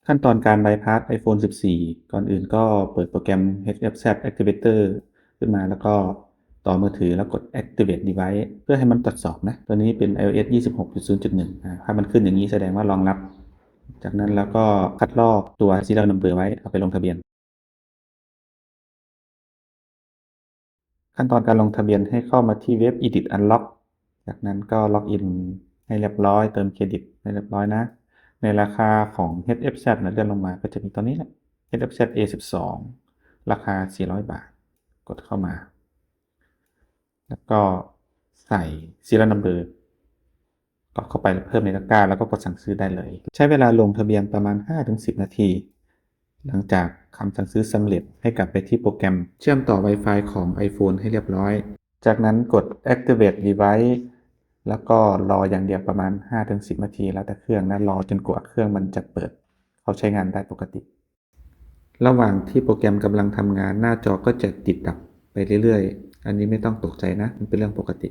ຂັ້ນຕອນການ bypass iPhone ສິບສີ່ ກ່ອນອື່ນກໍເປີດໂປຣແກຣມ HFZ Activator ຂຶ້ນມາ ແລ້ວກໍຕໍ່ມືຖື ແລ້ວກົດ Activate Device ເພື່ອໃຫ້ມັນຕວດສອບນະ. ຕົວນີ້ເປັນ iOS ຊາວຫົກຈຸດສູນຈຸດໜຶ່ງ ອາ ຖ້າມັນຂຶ້ນຢ່າງນີ້ສະແດງວ່າລອງຮັບ. ຈາກນັ້ນແລ້ວກໍຄັດລອກຕົວ Serial Number ໄວ້ ເອົາໄປລົງທະບຽນ. ຂັ້ນຕອນການລົງທະບຽນໃຫ້ເຂົ້າມາທີ່ເວັບ Edit Unlock ຈາກນັ້ນກໍ Login ໃຫ້ລຽບຮ້ອຍ, ເຕີມເຄຣດິດໃຫ້ລຽບຮ້ອຍນະ. ໃນລາຄາຂອງ HFZ ນະ ເລື່ອນລົງມາກໍຈະມີຕົວນີ້ແຫຼະ HFZ A ສິບສອງ ລາຄາ ສີ່ຮ້ອຍບາດ ກົດເຂົ້າມາ ແລ້ວກໍໃສ່ Serial Number ກອກເຂົ້າໄປ ເພີ່ມໃນຕະກຮ້າ ແລ້ວກໍກົດສັ່ງຊື້ໄດ້ເລີຍ. ໃຊ້ເວລາລົງທະບຽນປະມານຫ້າເຖິງສິບນາທີ. ຫຼັງຈາກຄຳສັ່ງຊື້ສຳເລັດ ໃຫ້ກັບໄປທີ່ໂປຣແກຣມ ເຊື່ອມຕໍ່ Wi-Fi ຂອງ iPhone ໃຫ້ລຽບຮ້ອຍ. ຈາກນັ້ນກົດ Activate Device ແລ້ວກໍລໍຢ່າງດຽວປະມານຫ້າເຖິງສິບນາທີ ແລ້ວແຕ່ເຄື່ອງນະ, ລໍຈົນກວ່າເຄື່ອງມັນຈະເປີດເຂົ້າໃຊ້ງານໄດ້ປົກກະຕິ. ລະຫວ່າງທີ່ໂປຣແກຣມກຳລັງທຳງານ ໜ້າຈໍກໍຈະຕິດດັບໄປເລື້ອຍໆ. ອັນນີ້ໄມ່ຕ້ອງຕົກໃຈນະ, ມັນເປັນເລື່ອງປົກກະຕິ.